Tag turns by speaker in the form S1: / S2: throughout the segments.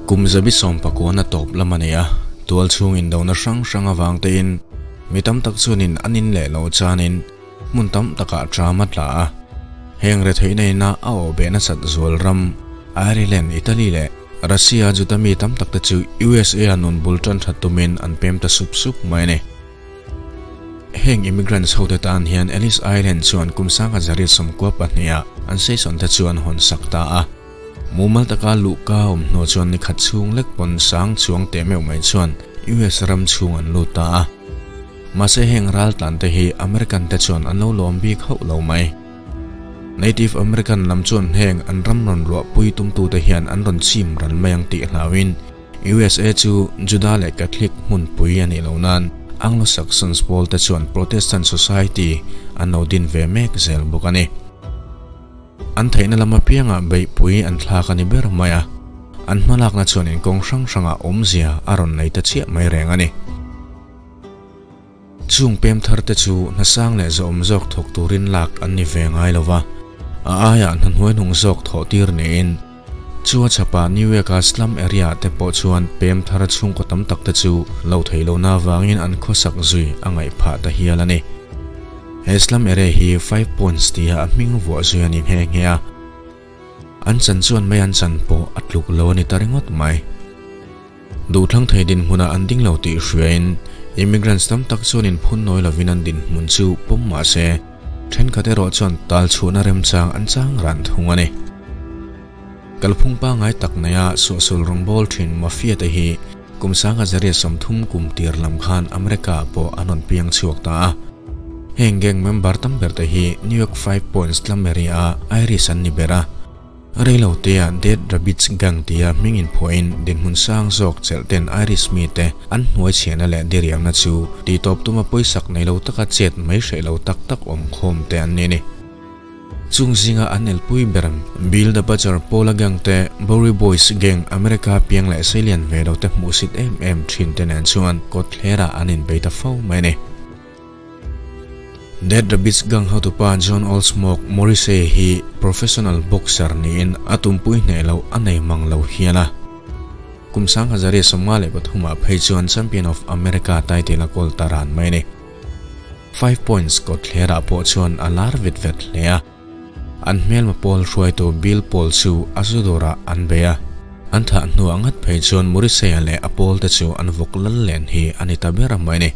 S1: Kum 1900 na tawp lam a ni a, tual chhung indona hrang hrang avang tein mi tam tak chuanin an in leh lo chanin hmun tam takah tram a tla a. Heng retheihna ina a awh beh nasat zual ram Ireland, Italy leh Russia Juda mi tam tak te chu USA a nun bul tan that tumin an pem ta sup sup mai a ni. Heng immigrants ho te tan hian Ellis Island chuan kum 1992 ah an season te chu an hawn sak ta a. Mumal taka luhka awm hnu chuan ni khat chhung lek pawn sang chuang teh meuh mai chuan US ram chhung an lut ta a. Mahse heng ral tlan te hi American te chuan an lo lawm bik hauh lo mai. Native American lam chuan heng an ram rawn luah pui tumtu te hian an rawn chim ral mai ang tih hlauin USA chu Juda leh Catholic hmun pui a nih loh nan Anglo-Saxons pawl te chuan Protestant Society an lo din ve mek zel bawk a ni. An theihna lam apiangah beihpui an thlak a ni ber mai a, an hmalakna chuan inkawng hrang hrangah awmzia a rawn nei ta chiah mai reng a ni. Chung pem thar te chu hnasang leh zawhawm zawk thawk turin lak an ni ve ngai lo va, a aiah hna hnuaihnung zawk thawh tir niin chu a chhapah New York-a slum area te pawh chuan pem thar chhungkaw tam tak te chu lo theih lohna avangin an khawsak zui a ngaih phah ta hial a ni. He slum area hi Five Points tia a hming vuah zui a ni nghe nghe a, an chan chuan mai an chan pawh a tluk lo a ni ta ringawt mai. Duhthlang thei dinhmunah an ding lo tih hriain immigrants tam tak chuan inphun nawi lovin an dinhmun chu pawm mah se, thenkhat erawh chuan tal chhuahna remchang an chang ran thung a ni. Kalphung pangngai tak neia suahsul rawngbâwl thin mafia te hi kum 1930 kum tir lam khan America-ah pawh an rawn piang chhuak ta a. Heng gang member tam ber te hi New York Five Points tlam area-a Irish an ni ber a. Reilo tea Dead Rabbits Gang tia hming inphuahin dinhmun sang zawk chelh ten Irish mite an hnuai chhiahna leh diriamna chu tihtawp tuma pawisak nei lo taka chet mai hreh lo tak tak awm khawm te an ni a ni. Chung zinga an elpui ber Bill the Butcher Paula Gang te Bowery Boys Gang America piang leh seilian ve lo te hmuhsit em em thin te nen chuan kawtthlerah an inbei ta fo mai a ni. Dead Rabbits Gang hotupa John Old Smoke Morrissey hi professional boxer niin a tumpui hneh loh a nei mang lo hial a. Kum 1953 ah phei chuan Champion of America title a kawl ta ran mai a ni. Five Points kawtthlerah pawh chuan a lar vet vet hle a. An hmelma pawl hruaitu Bill Paul chu a zu dawrah an bei a. An thah hnuah ngat phei chuan Morrissey-a leh a pawlte chu an vawk lal len hi a ni ta ber mai a ni.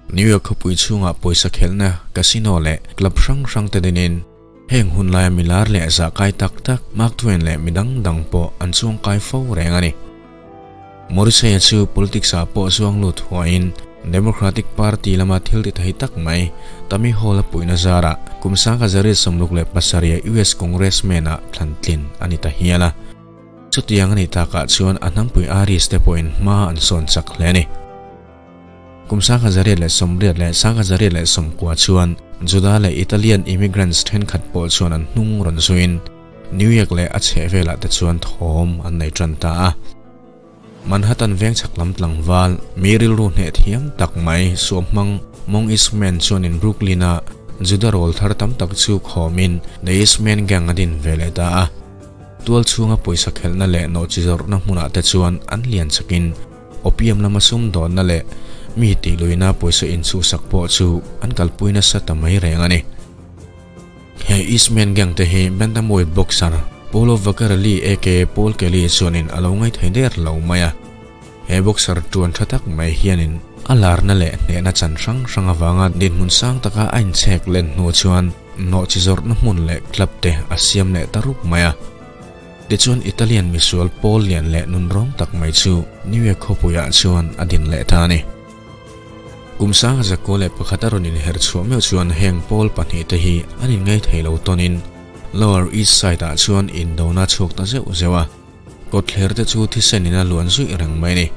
S1: New York khawpui chhungah pawisa khelhna casino leh club hrang hrang te dinin heng hun laia milar leh zahkai tak tak Mark Twain leh midang dang pawh an chuangkai fo reng a ni. Morrissey-a chu politics-ah pawh zuang lut huahin Democratic Party lama thil ti thei tak mai Tammy Hall-a puihna zarah kum 1967 US Congressman-ah thlantlin a ni ta hial a. Chutiang a nih takah chuan a hnampui Irish te pawhin hma an sawn chak hle a ni. Kum 1980 leh 1990 chuan Juda leh Italian immigrants thenkhat pawh chuan an hnung rawn zuiin New York leh a chhehvelah te chuan thawm an nei tan ta a. Manhattan veng chhak lam tlangval, mi rilru hneh thiam tak mai suamhmang Mong Eastman chuanin Brooklyn-a Juda rawl thar tam tak chu khawmin The Eastman Gang a din ve leh ta a. Tual chhunga pawisa khelhna leh nawhchi zawrhna hmunah te chuan an lian chakin opium lama sumdawnna leh mi tihluina pawisa inchhuhsak pawh chu an kalpui nasa ta mai reng a ni. He Eastman Gang te hi bantamweight boxer Paulo Vaccarelli aka Paul Kelly chuanin a lo ngaithei der lo mai a. He boxer tuan tha tak mai hianin a larna leh hnehna chan hrang hrang avanga dinhmun sang taka a inchhek len hnu chuan nawhchi zawrhna hmun leh club te a siam leh ta rup mai a. Tichuan Italian misual Paul lian leh nunrawng tak mai chu New York khawpuiah chuan a din leh ta a ni. Kum 1901 a rawn inher chhuah meuh chuan heng pawl pahnih te hi an inngai thei lo tawnin Lower East Side ah chuan indona chhuak ta zeuh zeuh a, kawtthler te chu thisen in a luan zuih reng mai a ni.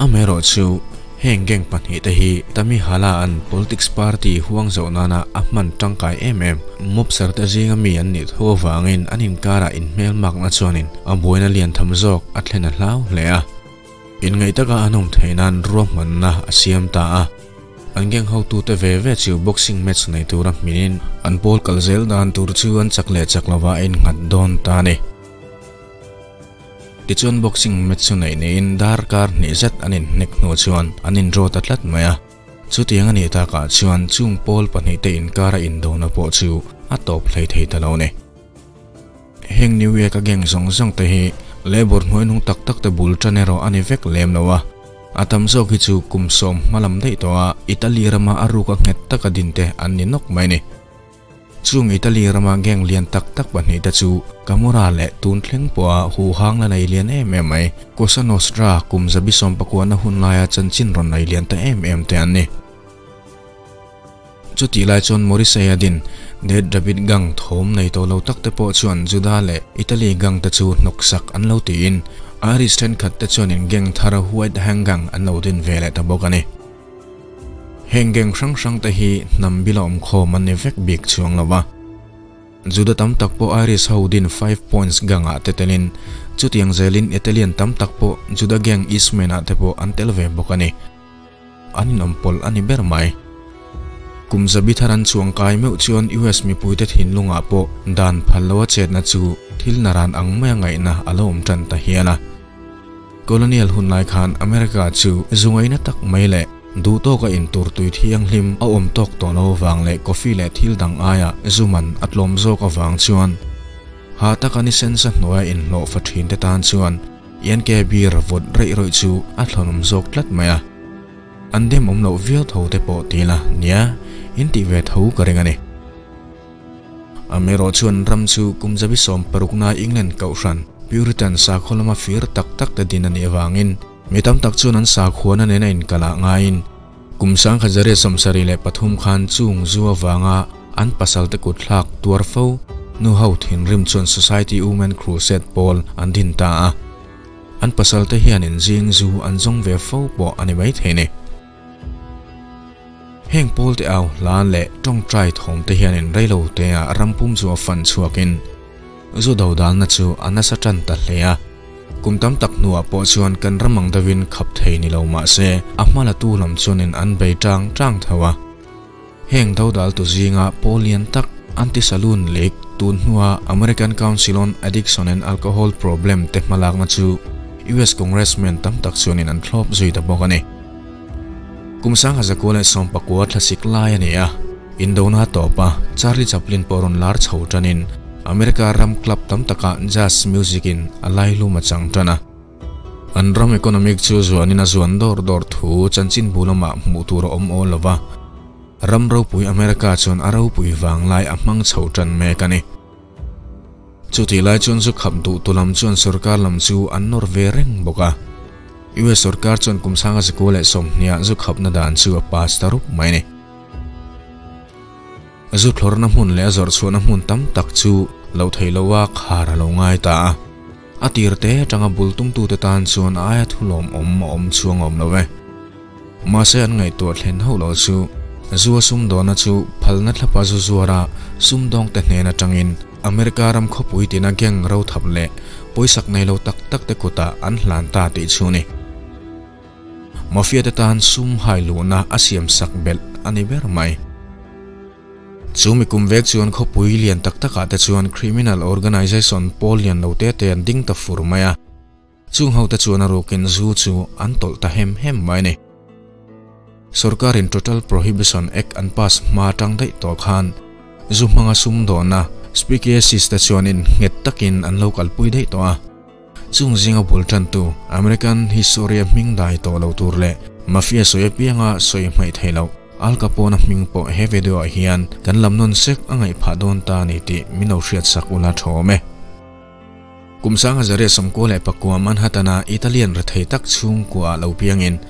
S1: Amaherawh chu heng gang pahnih te hi Tammy Hala an politics party huang zoh nana a hman tangkai em em mobster te zinga mi an nih tho avangin an inkarah inhmelmakna chuanin a buaina lian tham zawk a thlen a hlau hle a. Inngaih taka an awm theih nan ruahmanna a siam ta a. An gang hotute ve ve chu boxing match nei tura hminin an pawl kal zel dan tur chu an chak leh chak lova a innghat dawn ta a ni. Tichuan boxing match chu neih niin darkar hnih zet an inhnek hnu chuan an indraw ta tlat mai a. Chutiang a nih takah chuan chung pawl pahnihte inkara indona pawh chu a tawp hlei thei ta lo a ni. Heng New York-a gang zawng zawng te hi labour hnuaihnung tak tak te bul tan erawh a ni vek lem lo a. A tam zawk hi chu kum sawm hma lam daih tawh a Italy rama a ruka nghet taka din te an ni nawk mai a ni. Chung Italy rama gang lian tak tak pahnih te chu Camorra leh tun thleng pawha huhang la nei lian em em mai Cosa Nostra kum zabi sawm pakuana hun laia chanchin rawn nei lian ta em em te an ni. Chutih lai chuan Morrissey-a din Dead Rabbit Gang thawm nei tawh lo tak te pawh chuan Juda leh Italy gang te chu hnawksak an lo tiin Irish thenkhat te chuanin gang thar White Hang Gang an lo din ve leh ta bawk a ni. Heng gang hrang hrang te hi hnam bila awmkhawm an ni vek bik chuang lo va. Juda tam tak pawh Irish ho din Five Points Gang ah te telin chutiang zelin Italian tam tak pawh Juda gang Eastmen ah te pawh an tel ve bawk a ni. An inawm pawlh a ni ber mai. Kum zabi thar an chuang kai meuh chuan US mipuite thinlungah pawh dan phal loa chetna chu thil naran ang maia ngaihna a lo awm tan ta hial a. Colonial hun lai khan America chu zungaina tak mai leh duh tawka intur tui thianghlim a awm tawk tawh lo avang leh coffee leh thil dang aia zu man a tlawm zawk avang chuan hah taka ni sensa hnuaia inhlawhfa thinte tan chuan INK beer vawt reih rawih chu a thlawnawm zawk tlat mai a. An dem awm loh viau tho te pawh ti la, nia, in tih ve tho ka ring a ni. Amaherawh chuan ram chu kum zabi sawm parukna England kohhran Puritan sakhaw lama fir tak tak te din a nih avangin mi tam tak chuan an sakhuana nena inkalh ah ngaiin kum sangkhat zariat 73 khan chung zu avanga an pasalte kut thlak tuar fo nu ho thinrim chuan Society Women Crusade pawl an din ta a. An pasalte hianin zing zu an zawng ve fo pawh a ni maithei ni. Heng pawlte au hla leh tawngtai thawmte hianin reilo tea rampum chu a fan chhuakin zu do dalna chu a nasa tan ta hle a. Kum tam tak hnuah pawh chuan kan ram ang deuhin khap thei ni lo mah se a hma latu lam chuanin an bei tang tang tho a. Heng dodaltu zinga pawl lian tak Anti-Saloon League tun hnua American Council on Addiction and Alcohol Problem te hmalakna chu US Congressman tam tak chuanin an thlawp zui ta bawk a ni. Kum sangha zakua leh sawmpakua thlasik lai a ni a, Indona tawp a Charlie Chaplin pawh rawn lar chho tanin America ram club tam takah jazz music in a lailum a chang tan a. An ram economic chu zuanin a zuan dawr dawr thu chanchinbu lamah hmuh tur a awm awl lo va, ram ropui America chuan a ropui vanglai a hmang chho tan mek a ni. Chutih lai chuan zu khap duh tu lam chuan sorkar lam chu an nawr ve reng bawk a. US sorkar chuan kum sanga zakua leh sawmhniah zu khapna dan chu a pass ta rup mai a ni. Zu thlawrna hmun leh a zawrh chhuahna hmun tam tak chu loh theih loha khar a lo ngai ta a. A tir te atanga bul tumtute tan chuan aia thu lawmawm a awm chuang awm lo e. Mahse an ngaihtuah thlen hauh lo chu zua sumdawna chu phalna thlapa zu zuara sumdawngte hnen atangin America ram khawpui tina gang rothap leh pawisak nei lo tak tak te kutah an hlan ta tih chu a ni. Mafia te tan sum hai luhna a siamsak belh a ni ber mai. Chu mi kum vek chuan khawpui lian tak takah te chuan criminal organisation pawl lian lo te te an ding ta fur mai a, chung ho te chuan a rukin zu chu an tawlh ta hem hem mai a ni. Sorkarin Total Prohibition Act an pass hma tang daih tawh khan zu hmanga sumdawnna speakeasies te chuanin nghet takin an lo kalpui daih tawh a. Chung zinga bul tantu American history-a hming dai tawh lo tur leh Mafia sawi apianga sawi hmaih theih loh Al Capone-a hming pawh he video-ah hian kan lam nawn sek a ngaih phah dawn ta a ni tih min lo hriatsak ula thawm e. Kum sanga zariat 99 Manhattan-a Italian rethei tak chhungkua ah lo piangin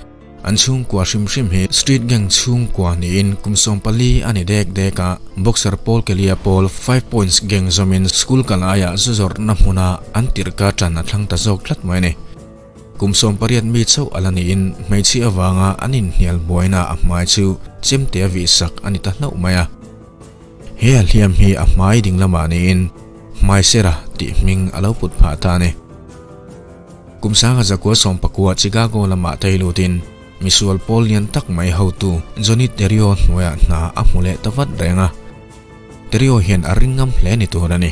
S1: An chhungkua hrim hrim hi street gang chhungkua niin kum 14 a ni dek dek a, boxer Paul Kelly-a pawl Five Points gang zawmin school kal aiah zu zawrhna hmuna an tirhka tan a thlang ta zawk tlat mai a ni. Kum 18 mi chauh a la niin hmeichhia avanga an inhnial buaina a hmai chu chemte a vihsak a ni ta hlauh mai a. He a hliam hi a hmai ding lamah niin Hmaisera tih hming a lo put phah ta a ni. Kum 1910 Chicago lamah tei lutin misual pawl lian tak mai hotu Johnny Terrio hnuaiah hna a hmu leh ta vat reng a. Terrio hian a ring ngam hle ni tur a ni.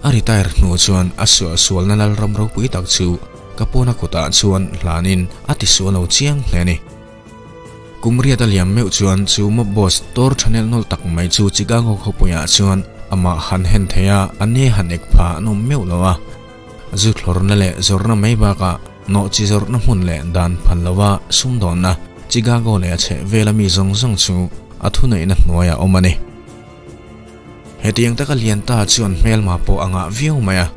S1: A retire hnu chuan a suahsualna lal ram ropui tak chu Capone kutah chuan hlanin a tisual lo chiang hle a ni. Kum riat a liam meuh chuan chu mob boss tor thanel nawl tak mai chu Chicago khawpuiah chuan amah han hen thei a, a ne han ek pha an awm meuh lo a. Zu thlawrna leh zawrhna mai bakah nawhchi zawrhna hmun leh dan phal lova sumdawnna Chicago leh a chheh vela mi zawng zawng chu a thuneihna hnuaiah awm a ni. Hetiang taka lian ta chuan hmelma pawh a ngah viau mai a.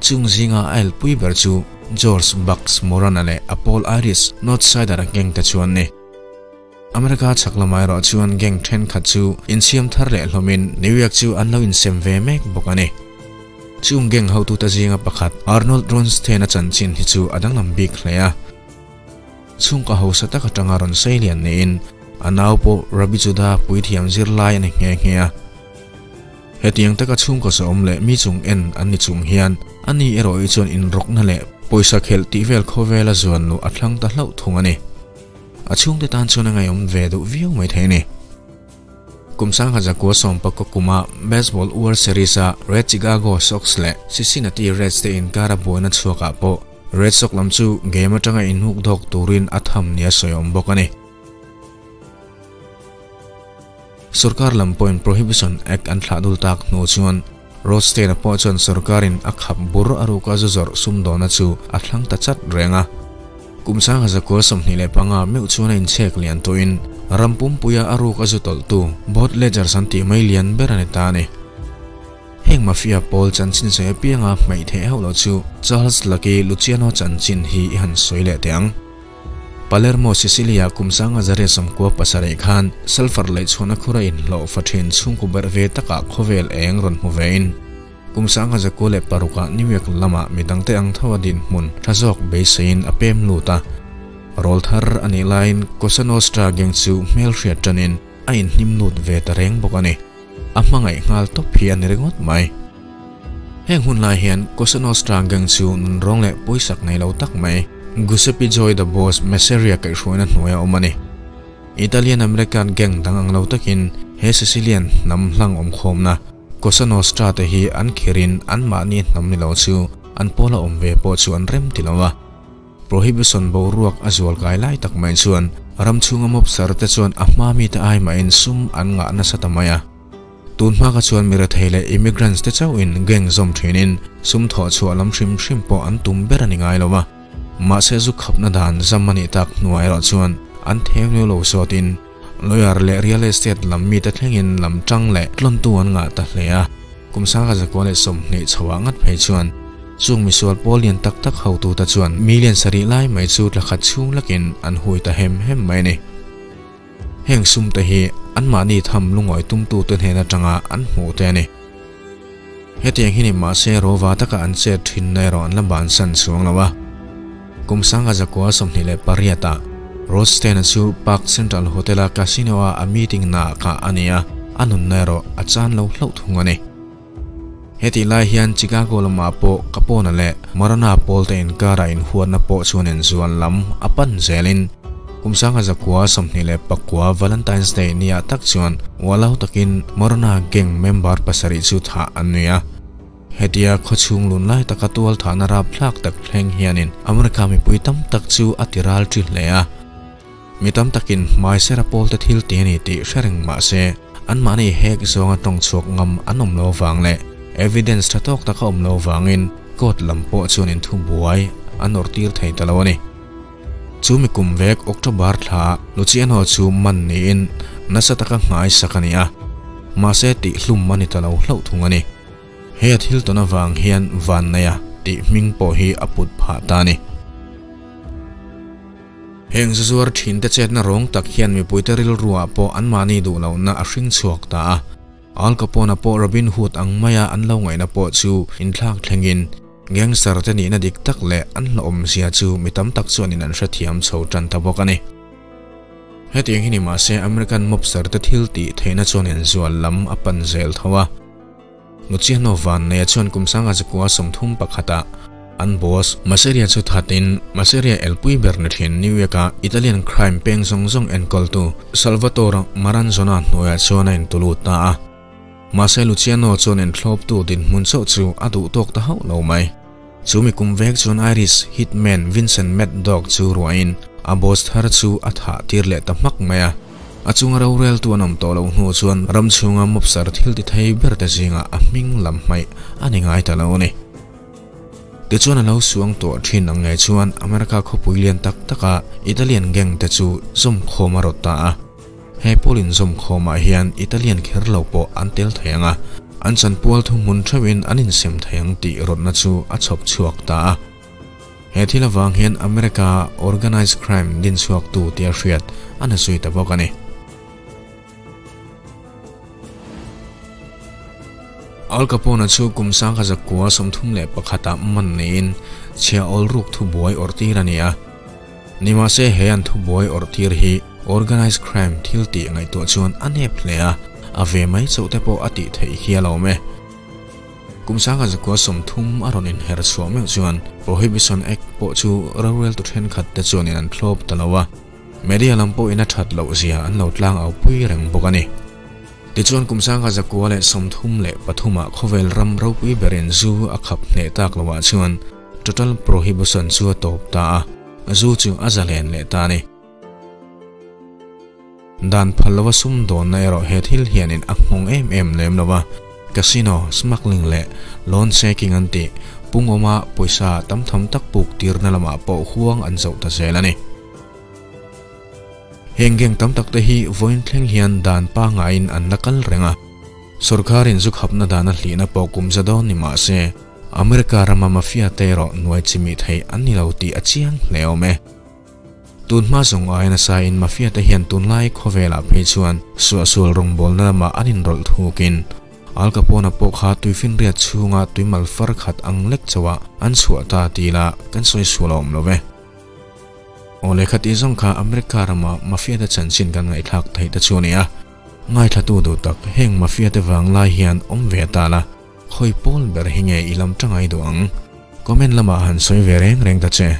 S1: Chung zinga a elpui ber chu George Bucks Moran-a leh a pawl Irish Northsider-a gang te chuan ni. America chhak lamah erawh chuan gang thenkhat chu insiam thar leh hlawmin New York chu an lo insem ve mek bawk a ni. Chung gang hotute zinga pakhat Arnold Ronstein-a chanchin hi chu a danglam bik hle a. Chhungkaw hausa tak atanga rawn sei lian niin a nau pawh Rabbi Judah puithiam zirlai a ni nghe nghe a. Hetiang taka chhungkaw sawm leh mi chung en an ni chung hian ani erawh hi chuan inrawkna leh pawisa khelh tih vel khawvela zuan luh a thlang ta hlauh thung a ni. A chhungte tan chuan a ngaihawm ve duh viau mai thei a ni. Kum sangha zakua sawmpakua kuma Baseball World Series-a Red Chicago Sox leh Cincinnati Reds te inkara buaina chhuakah pawh Red Sox lam chu game atanga inhuk dawk turin a tham nia sawi awm bawk a ni. Sorkar lam pawhin Prohibition Act an thlah dul tak hnu chuan Rothstein-a pawh chuan sorkarin a khap bur a ruka zu zawrh sumdawna chu a thlang ta chat reng a. Kum sangha zakua 25 meuh chuan a inchhek lian tawhin ram pumpuia a ruka zu tawlhtu bootleggers an tih mai lian ber a ni ta a ni. Heng mafia pawl chanchin sawi apianga hmaih theih hauh loh chu Charles Lucky Luciano chanchin hi i han sawi leh teh ang. Palermo, Sicilia kum sanga zariat 97 khan sulfur leh chhuahna khura inhlawh fa thin chhungkaw berh ve takah khawvel eng rawn hmu vein kum sanga 96 ah New York lamah midangte ang tho a dinhmun tha zawk beiseiin a pem lut a. Rawl thar a nih laiin Cosa Nostra gang chu hmelhriat tanin a inhnim lut ve ta reng bawk a ni. A hmangaih nghal tawp hi a ni ringawt mai. Heng hun lai hian Cosa Nostra gang chu nunrawng leh pawisak nei lo tak mai Giuseppe Joy the Boss Masseria kaihhruaina hnuaia awm a ni. Italian American gang dang ang lo takin he Sicilian hnam hlang awmkhawmna Cosa Nostra te hi an khirin anmahni hnam ni lo chu an pawla awm ve pawh chu an rem ti lo a. Prohibition boruak a zual kai lai tak mai chuan ram chhunga mobster te chuan a hma mite ai mahin sum an ngah nasa ta mai a. Tun hma kha chuan mirethei leh immigrants te chauhin gang zawm thinin sum thawh chhuah lam hrim hrim pawh an tum ber a ni ngai lo a. Mahse zu khapna dan zam a nih tak hnuah erawh chuan an theu lo sawtin lawyer leh real estate lam mite thlengin lam tang leh tlawntu an ngah ta hle a. Kum 1920 chhoah ngat phei chuan chung misual pawl lian tak tak hotu ta chuan million sarih lai mai chu tlakhat chhung lakin an hui ta hem hem mai ni. Heng sum te hi anmahni tham lungawi tumtu te hnen atanga an hmuh te a ni. Hetiang hi ni mahse rova taka an chet thin na erawh an la bansan chuang lo a. Kum 1928 ah Rothstein-a chu Park Central Hotel-a casino-a a meeting naah kah a ni a, a nunna erawh a chan lo hlauh thung a ni. Hetih lai hian Chicago lamah pawh Capone leh Marana pawl te inkarah inhuatna pawh chuan inzuan lam a pan zelin kum 1929 Valentine's Day niah tak chuan ualau takin Marana gang member pasarih chu thah an nui a. Hetia khawchhung lun lai taka tual thahna rap thlak tak thleng hianin America mipui tam tak chu a ti ral thi hle a. Mi tam takin hmai sera pawl te thil ti a ni tih hre reng mahse anmahni hek zawnga tawng chhuak ngam an awm lo vang leh evidence tha tawk taka awm lo vangin court lam pawh chuan inthu buai an awrh tir thei ta lo a ni. Chu mi kum vek October thla Luciano chu man niin nasa taka nghai sak a ni a, mahse tih hlum a ni ta lo hlauh thung a ni. He a thil tawn avang hian Vanneia tih hming pawh hi a put phah ta a ni. Heng zuzuar thin te chetna rawng tak hian mipuite rilruah pawh anmahni duh lohna a hring chhuak ta a. Al Capone-a pawh Robin Hood ang maia an lo ngaihna pawh chu inthlak thlengin gangster te nihna dik tak leh an hlauhawmzia chu mi tam tak chuanin an hrethiam chho tan ta bawk a ni. Hetiang hi ni mahse American mobster te thil tih theihna chuan inzual lam a pan zel tho a. Luciano Vanneia chuan kum 1931 ah an boss Masseria chu thatin Masseria elpui ber ni thin New York-a Italian crime peng zawng zawng enkawltu Salvatore Maranzona hnuaiah chuan a intulut ta a. Mahse Luciano chuan inthlawptu dinhmun chauh chu a duh tawk ta hauh lo mai. Chumi kum vek chuan Irish hitman Vincent Mad Dog chu ruain a boss thar chu a thah tir leh ta hmak mai a. A chunga rorel tu an awm tawh loh hnu chuan ram chhunga mobster thil ti thei ber te zingah a hming lam hmaih a ni ngai ta lo a ni. Tichuan a lo suang tawh thin ang ngei chuan America khawpui lian tak taka Italian gang te chu zawmkhawm a rawt ta a. He pawl inzawmkhawmah hian Italian kher lo pawh an tel thei ang a, an chanpual thuhmun theuhin an insem thei ang tih rawtna chu a chhawp chhuak ta a. He thil avang hian America organized crime din chhuaktu tia hriat a na zui ta bawk a ni. Al Capone chu kum 1931 ah man niin chhia awl ruk thubuai awrh tir a ni a. Nimahse he an thubuai awrh tir hi organized crime thil tih ngaihtuah chuan a nep hle a, a ve mai chauh te pawh a tih theih hi a lo awm e. Kum 1930 a rawn inher chhuah meuh chuan Prohibition Act pawh chu roreltu thenkhat te chuanin an thlawp ta lo a, media lam pawhin a that loh zia an lo tlang au pui reng bawk a ni. Tichuan kum 1933 ah khawvel ram ropui berin zu a khap hneh tak loah chuan Total Prohibition chu a tawp ta a, zu chu a zalen leh ta a ni. Dan phal lova sumdawnna erawh he thil hianin a nghawng em em lem lo a, casino, smuggling leh loan shaking an tih pungawma pawisa tam tham tak puk tirna lamah pawh huang an zoh ta zel a ni. Heng gang tam tak te hi vawiin thleng hian dan pangaiin an la kal reng a, sorkarin zu khapna dan a hlihna pawh kum za dawn ni mah se, America rama mafia te erawh nuai chimih theih an ni lo tih a chiang hle awm e. Tun hma zawng aia nasa in mafia te hian tunlai khawvelah phei chuan suahsual rawngbawlna lamah an inrawlh thukin Al Capone pawh kha tuifinriat chhunga tuimal far khat ang lek chauhah an chhuah ta ti ila kan sawi sual a awm lo ve. Aw lehkha tih zawng kha America rama mafia te chanchin kan ngaihthlak theih te chu a ni a. Ngaithlatu duh tak heng mafia te vang lai hian awm ve ta la, khawi pawl ber hi nge i lam tangai duh ang? Comment lamah han sawi ve reng reng ta che.